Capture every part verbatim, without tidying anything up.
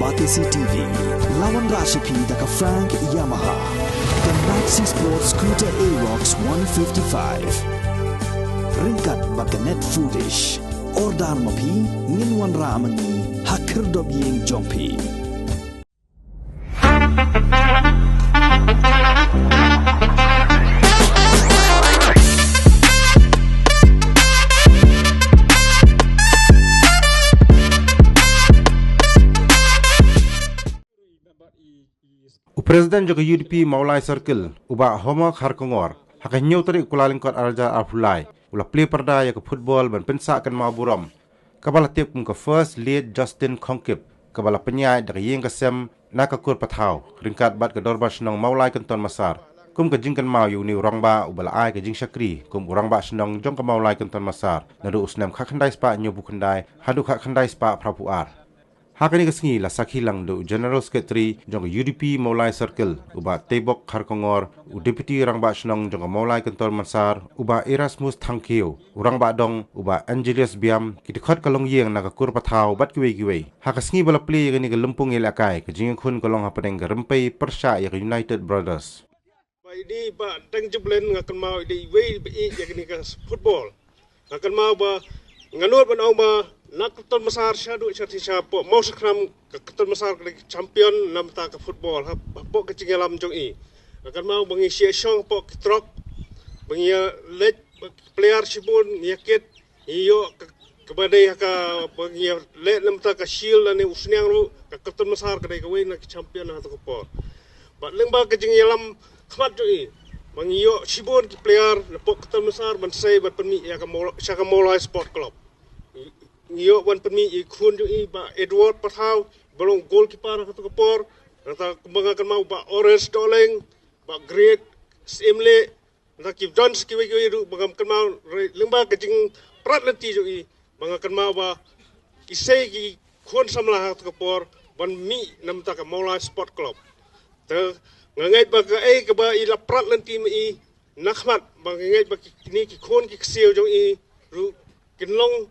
Batesi T V, la wanrah sha phi da ka Frank Yamaha, ka Maxi Sport Scooter Aerox one fifty-five. Ryngkat bad ka Net Foodish. Order ma phi, ngin wanrah ma ngi ha khyrdop ïing jong phi. U President jong ka U D P Mawlai Circle, u Bah Homo Kharkongor, ha ka hynñiew tarik u Kyllalyngkot arhajar arphew lai, u la plie pyrda ïa ka football ban pynsah kynmaw burom, kaba la tip kum ka First Late Justin Khongkip, kaba la pynïaid da ka ïing ka sem na ka kur pathaw, ryngkat bad ka Dorbar Shnong Mawlai Kynton Massar, kum ka jingkynmaw ïa une u rangbah uba la ai ka jingshakri kum u Rangbah Shnong jong ka Mawlai Kynton Massar, naduh u snem khatkhyndai spah hynñiewphew khyndai haduh khatkhyndai spah phraphew ar. Ha kane ka sngi la sakhi lang da u General Secretary jong ka U D P Mawlai Circle, u Bah Teibok Kharkongor, u Deputy Rangbah Shnong jong ka Mawlai Kynton Massar, u Bah Erasmus Thangkhiew, u Rangbah Dong, u Bah Angelus Biam, ki dkhot ka longïing na ka kur pathaw bad kiwei kiwei. Ha ka sngi ba la plie ïa kane ka lympung ïalehkai, ka jingïakhun ka long hapdeng ka rympei pyrshah ïa ka United Brothers. Ba ine ba dang jublen nga kynmaw ine iwei ba ïeit ïa kane ka football. Nga kynmaw ba nga nud ban ong ba na ka Kynton Massar shaduh sha sha hapoh Mawsakhnam, ka Kynton Massar ka dei ka champion na bynta ka football hap-, hapoh ka jingïalam jong i. Nga kynmaw ba ngi shah shong hapoh ki trok, ba ngi ïa leit, ba ki player shibun ngi ïa kit, ngi ïoh ka, kaba dei ha ka, ba ngi ïa leh na bynta ka shield lane u sniang ruh, ka Kynton Massar ka dei kawei na ki champion ha kato ka por. Bad lyngba ka jingïalam khmat jong i, ba ngi ïoh shibun ki player napoh Kynton Massar ban sei ban pynmih ïa ka Maw-, sha ka Mawlai Sport Club. Ngi ïoh ban pynmih ïa i khun jong i Bah Edward Pathaw, ba long goalkeeper ha kato ka por, nangta kumba nga kynmaw Bah Orange Dohleng, Bah Great Syiemlieh, nangta ki don sa kiwei kiwei ruh ba ngam kynmaw, re-, lyngba ka jingprat lynti jong i, ba nga kynmaw ba i sei ki khun samla ha kato ka por ban mih na bynta ka Mawlai Sport Club. Te nga ngeit ba kaei kaba i la prat lynti ma i na khmat, ba nga ngeit ba ki, kine ki khun ki ksiew jong i ruh kin long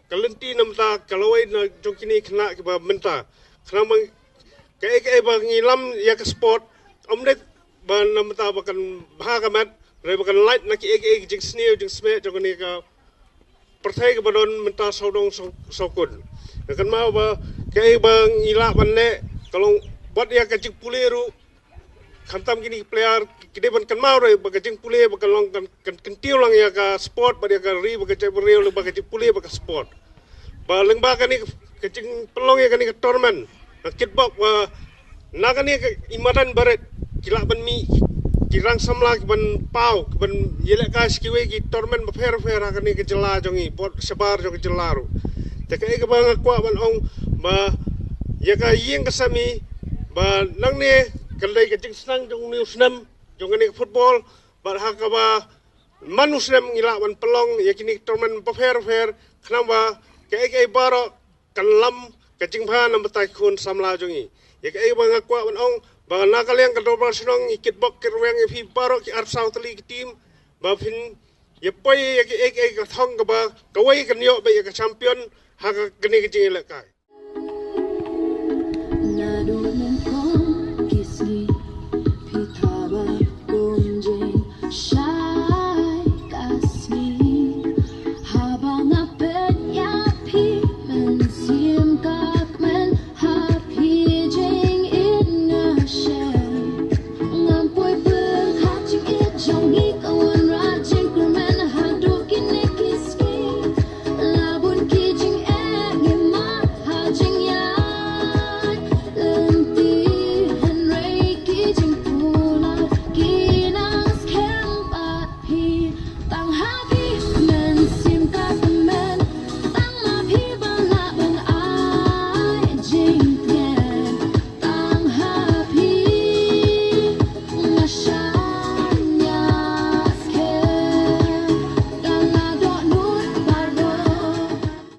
ka lynti na bynta ka lawei na jong kine khynnah kiba mynta. Khnang ba kaei kaei ba ngi lam ïa ka sport, ym dei ba na bynta ba kan bha ka met, hynrei ba kan lait na kiei kiei ki jingsniew jingsmeh jong kane ka pyrthei kaba don mynta sawdong saw, sawkun. Nga kynmaw ba kaei ba ngi lah ban leh ka long bad ïa ka jingpule ruh, khamtam kine ki player ki dei ban kynmaw ruh ba ka jingpule ba ka long kan, kan kyntiew lang ïa ka sport bad ïa ka ri bad ka jaitbynriew, lyngba ka jingpule bad ka sport. Ba lyngba kane ka jingpynlong ïa kane ka tournament, nga kitbok ba na kane ka i madan barit ki lah ban mih ki rang samla ki ban paw, ki ban ïalehkai sha kiwei ki tournament bapher bapher ha kane ka jylla jong i, bad shabar jong ka jylla ruh. Te kaei kaba nga kwah ban ong ba ïa ka ïing ka sem i, ba nangne kan dei ka jingsneng jong une u snem jong kane ka football, bad ha kaba man u snem ngi lah ban pynlong ïa kine ki tournament bapher bapher, khnang ba kaei kaei baroh kan lam ka jingbha na bynta ki khun samla jong i. Ïa kaei ba nga kwah ban ong ba na ka liang ka Dorbar Shnong i kitbok kitrwiang ïa phi baroh ki arphew saw tylli ki team, ba phin ïa poi ïa kaei kaei ka thong kaba kawei kan ïoh beit ïa ka champion ha ka, kane ka jingïalehkai. Naduh nyngkong ki sngi phi thabar kumjing shai ka sngi. Haba nga peit ïa phi mynsiem ka kmen ha phi jingim nga shem. Ngam poi pyrkhat jingïeit jong ngi ka wanrah jingkyrmen haduh kine ki sngi. La bun ki jingeh ngi mad ha jingïaid lynti, hynrei ki jingpule ki nang skhem bad phi. Tang ha phi mynsiem ka kmen, tang ma phi ba lah ban ai jingtngen. Tang ha phi nga shaniah skhem, ka la dohnud baroh.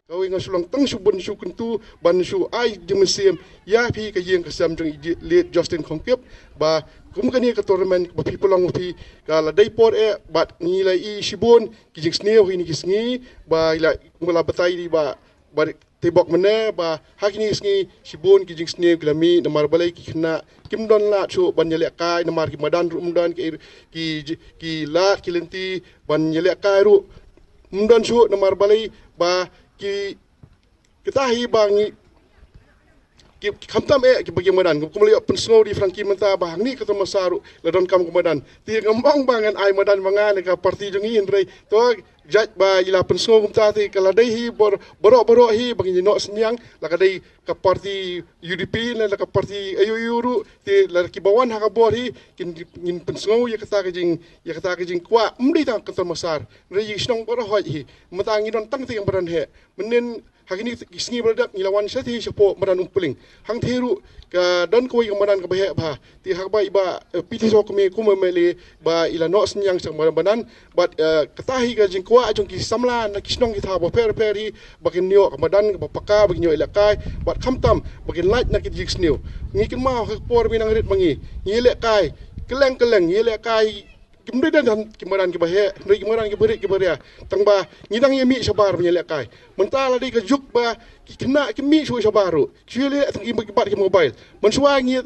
Kawei nga shu long tang shu bun shu kyntu ban shu ai jingmynsiem ïa phi ka ïing ka sem jong i Late Justin Khongkip, ba kum kane ka tournament ba phi pynlong phi ka la dei por eh, bad ngi la i shibun ki jingsniew ha kine ki sngi, ba i la, kumba la batai di ba, ba te bok mynne ba ha kine ki sngi shibun ki jingsniew ki la mih namar balei ki khynnah kim don lad shuh ban ïalehkai namar ki madan ruh ym don, ki ki ki lad ki lynti ban ïalehkai ruh ym don shuh namar balei ba ki kita hi ba ngi ki, ki khamtam eh ki ba ki madan kum la ïoh pynsngew da i Frankie mynta ba hangne ka Tomasar ruh la donkam ka madan. Te ngam ong ba ngan ai madan ba nga na ka party jong ngi, hynrei to jait ba i la pynsngew kumta te ka la dei hi bor, baroh baroh hi ba ngin ïa noh synñiang, la ka dei ka party U D P ne la ka party A U U ruh, te la ki ba wan ha ka bor hi kin ngin pynsngew ïa kata ka jing, ïa kata ka jingkwah, ym dei tang ka Tomasar, hynrei ïa ki shnong baroh hi. Mynta ngi don tang te ka madan heh. Mynnin ha kine ki sngi ba la dep ngi la wan sha te shapoh madan Umpling. Hangte ruh ka don kawei ka madan kaba heh bha. Te haba i Bah, eh, P T Soh kmie kum M L A ba i la noh synñiang sha madan, bad, eh, kata hi ka jingkwah jong ki samla na ki shnong ki thaw bapher bapher hi ba kin ïoh ka madan kaba paka, ba kin ïoh ïalehkai bad khamtam ba kin lait na ki jingsniew. Ngi kynmaw ha ka por mynta ngi rit ma ngi, ngi ïalehkai kylleng kylleng, ngi ïalehkai kim dei don ki madan kiba heh, hynrei ki madan kiba rit kiba ria. Tang ba ngi dang ïa mih shabar ban ïalehkai. Mynta la dei ka juk ba ki khynnah kim mih shuh shabar ruh, ki shu ïaleh tang ki bat ki mobile. Mynshuwa ngi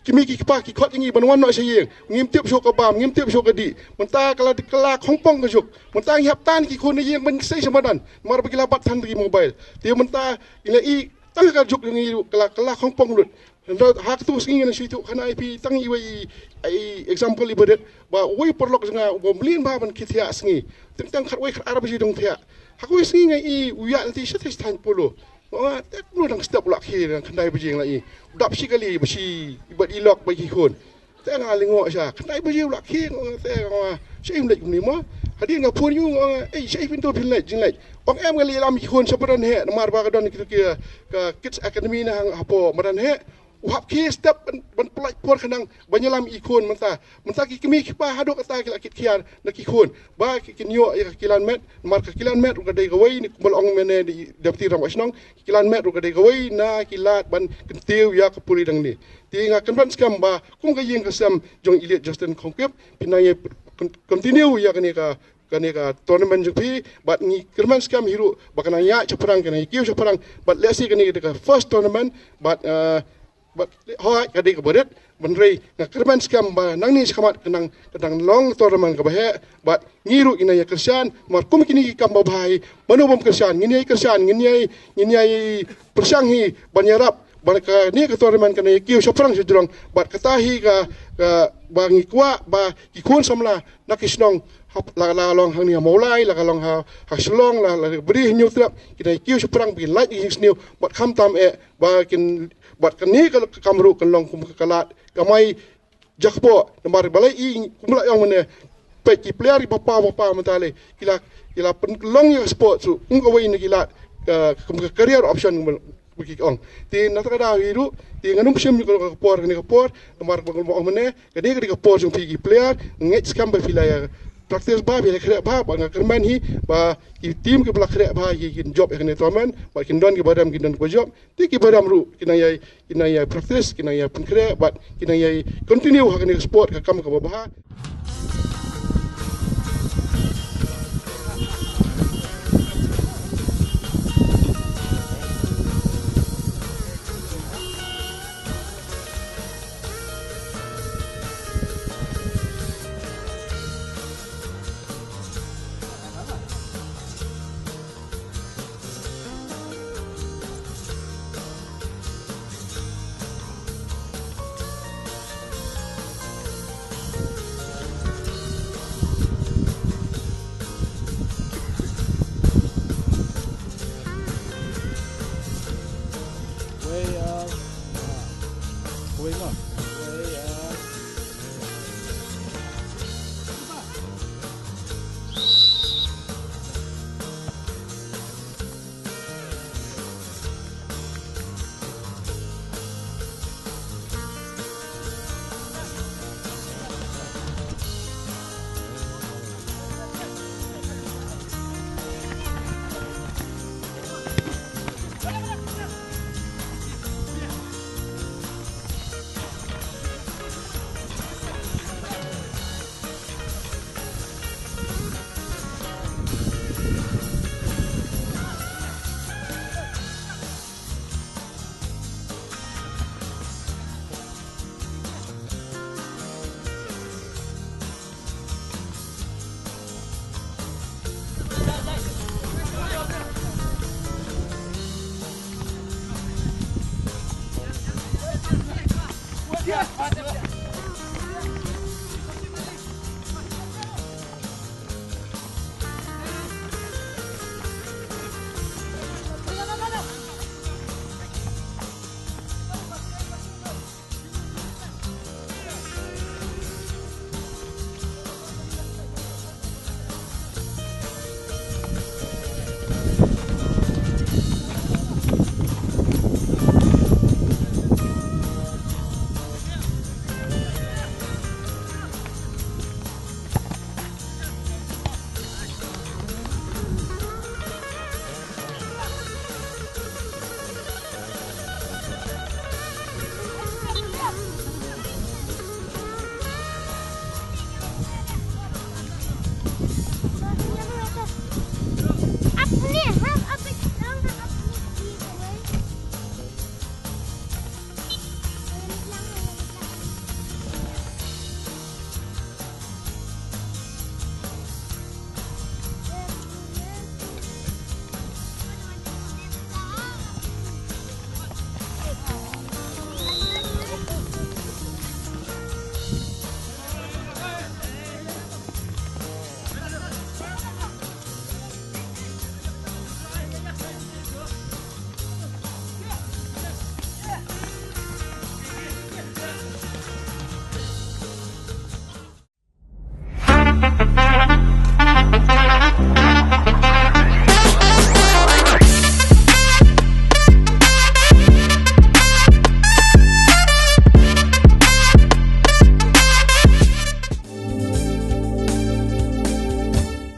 ki mei ki kpa ki khot ïa ngi ban wan noh sha ïing, ngim tip shuh ka bam, ngim tip shuh ka dih. Mynta ka la, ka la khongpong ka juk. Mynta ngi hap tan ki khun na ïing ban sei sha madan namar ba ki la bat tang ki mobile. Te mynta ngi la i tang ka juk jong ngi ruh ka la, ka la khongpong lut. Hynrei ha katu ka sngi ngan shu ïathuh khana ïa phi tang iwei i, i example iba rit, ba uwei u paralok jong nga uba mlien bha ban khie thiah sngi. Teng teng khatwei khatar baje dang thiah. Ha kawei ka sngi nga i u ïaid lynti sha thaiñ polo. Nga ong, "Te kumno dang step u la khie, dang khyndai baje nga la i. U dap shi kali ba shi, i bat i lok bad ki khun." Te nga lyngngoh sha, "Khyndai baje u la khie," nga ong, te nga ong, "Shaei um leit kumne mo?" Hadien nga phone ïa u nga ong, "Ei, shaei phin to phin leit jingleit?" Ong, "Em, nga leit ïalam ïa ki khun sha madan heh namar ba ka don ki, ki, ka Kids Academy na hang hapoh madan heh." U hap khie step ban, ban pynlait por khnang ban ïalam ïa ki khun mynta. Mynta ki kmie ki kpa haduh katta ki la kit khiar na ki khun ba ki, kin ïoh ïa ka kilan met, namar ka kilan met ruh ka dei kawei, ni kumba la ong mynne da i Deputy Rangbah Shnong, ka kilan met ruh ka dei kawei na ki lad ban kyntiew ïa ka pule nangne. Te nga kyrmen skhem ba kum ka ïing ka sem jong i Elite Justin Khongkip, phin nang ïa con-, continue ïa kane ka, kane ka tournament jong phi, bad ngi kyrmen skhem hi ruh ba kan nang ïaid shaphrang, kan nang ïa kiew shaphrang, bad lehse kane ka dei ka first tournament, bad, eh, bad hooid ka dei kaba rit, hynrei nga kyrmen skhem ba nangne shakhmat kan nang, kan nang long tournament kaba heh, bad ngi ruh ngin ïa kyrshan, namar kum kine ki kam babha hi, mano bym kyrshan, ngin ïa kyrshan, ngin ïa, ngin ïa pyrshang hi ban ïarap ba kane ka tournament kan ïa kiew shaphrang shajrong, bad kata hi ka, ka ba ngi kwah ba ki khun samla na ki shnong, hap, la, la long hangne ha Mawlai, la ka long ha, ha Shillong, la, la Bri, Hynñiewtrep, kin ïa kiew shaphrang ba kin lait ïa ki jingsniew, bad khamtam eh ba kin, bad kane ka kam ruh kan long kum ka lad kamai jakpoh, namar balei i kum la ong mynne, peit ki player kiba paw, ba paw mynta lei, ki la, ki la pynlong ïa ka sport ruh kum kawei na ki lad, ka, kum ka career option kum ba ki ong. Te na kata ka daw hi ruh, te ngan ym shim ïa ka por, kane ka por, namar ba ong mynne, kane ka dei ka por jong phi ki player, ngeit skhem ba phi la ïa practice bha, phi la khreh bha, bad nga kyrmen hi ba ki team kiba la khreh bha ki, kin jop ïa kane ka tournament, bad kin don kiba rem, kin don kiba jop. Te kiba rem ruh kin nang ïa, kin nang ïa practice, kin nang ïa pynkhreh, bad kin nang ïa continue ha kane ka sport, ka kam kaba bha.